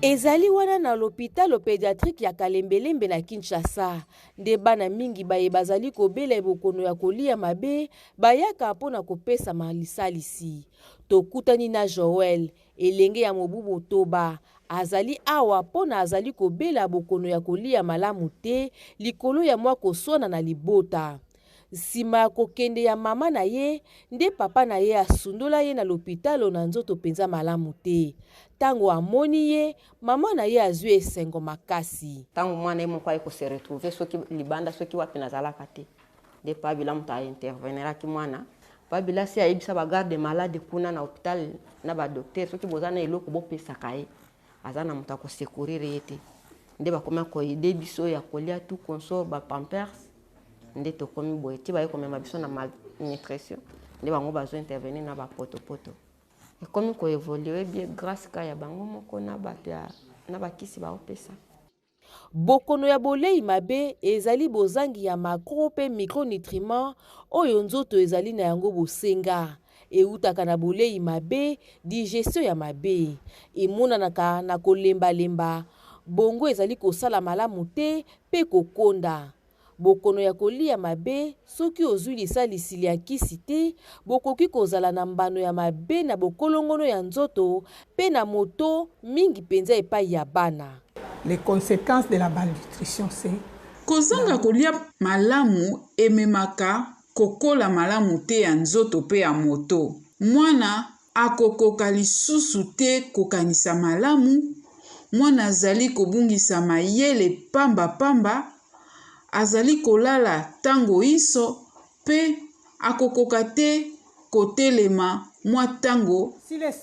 Ezali wana na lopitalo pediatrique ya Kalembelembe na Kinshasa nde bana mingi baye bazali kobela bokono ya koliya mabe bayaka mpo na kopesama lisalisi. Tokutani na Joël, elenge ya mobu motoba, azali awa mpo na azali kobela bokono ya koliya malamu te likolo ya mwa koswana na libota. Nsima ya kokende ya mama na ye, nde papa na ye asundola ye na lopitalo na nzoto mpenza malamu te. Ntango amoni ye, mama na ye azwi esengo makasi. Ntango mwana ye moko aye ko se retrouver soki libanda soki wapi nazalaka te nde pa Bila moto a interveneraki mwana. Pa Bila si ayebisa ba garde malade kuna na hopital na ba docteur soki boza na eloko bopesaka ye aza na moto ako secourir ye te nde bakoma ko aider biso ya kolia tout consort ba pampers nde tokomi boye ti baye komema biso na malnutrition nde bango bazo intervenir na ba potopoto ekomi ko evoluer bien grace ka ya bango moko na bato ya na bakisi baopesa. Bokono ya bolei mabe ezali bozangi ya macro mpe micronutriments oyo nzoto ezali na yango bosenga. Eutaka na bolei mabe, digestion ya mabe. Emonanaka na kolembalemba, bongo ezali kosala malamu te mpe kokonda. Bokono ya koliya mabe, soki ozwi lisalisi lya nkisi te, bokoki kozala na mbano ya mabe na bokolongono ya nzoto mpe na moto, mingi mpenza epai ya bana. Les consequences de la malnutrition c'est. Kozanga kolia malamu ememaka kokola malamu te ya nzoto mpe ya moto. Mwana akokoka lisusu te kokanisa malamu, mwana azali kobungisa mayele pamba pamba, azali kolala tango inso mpe akokoka te kotelema mwa tango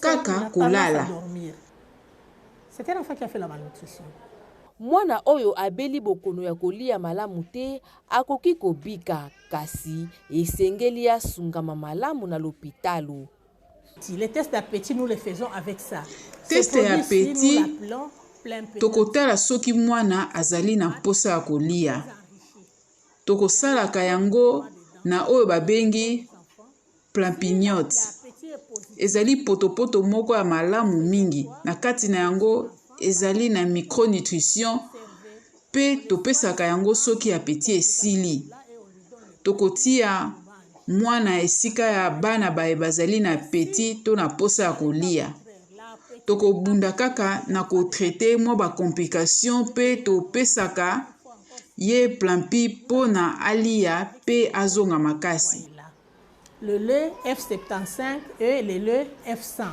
kaka kolala. Mwana oyo abeli bokono ya koliya malamu te akoki kobika, kasi esengeli asungama malamu na lopitalo. Les tests d'appétit, nous les faisons avec ça. Test ya appétit, tokotala soki mwana azali na mposa ya koliya. Tokosalaka yango na oyo babengi Plumpy'Nut. Ezali potopoto moko ya malamu mingi. Na kati na yango ezali na micronutrition mpe topesaka yango soki apeti esili. Tokotia mwana esika ya bana baye bazali na apeti to na posa ya koliya. Tokobunda kaka na ko traiter mwa ba complications mpe topesaka ye Plumpy mpo na aliya mpe azonga makasi. Le lait F75 et le lait F100.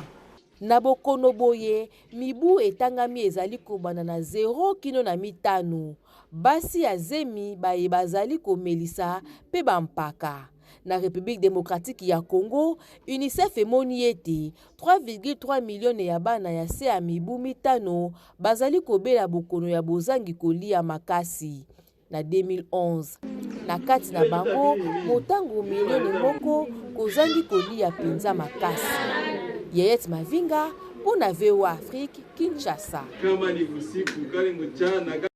Na bokono boye, mibu etangami ezali kobanda na zero kino na mitano. Basi ya zemi, baye bazali komelisa mpe bampaka. Na Republique democratique ya Congo, Unicef emoni ete 3,3 milione ya bana ya se ya mibu mitano bazali kobela bokono ya bozangi koliya makasi. na 2011. Na kati na bango, motango milioni moko kozangi koliya mpenza makasi. Yeyette Mavinga mpo na VOA Afrique, Kinshasa. Kama ni usiku, kama ni mchana.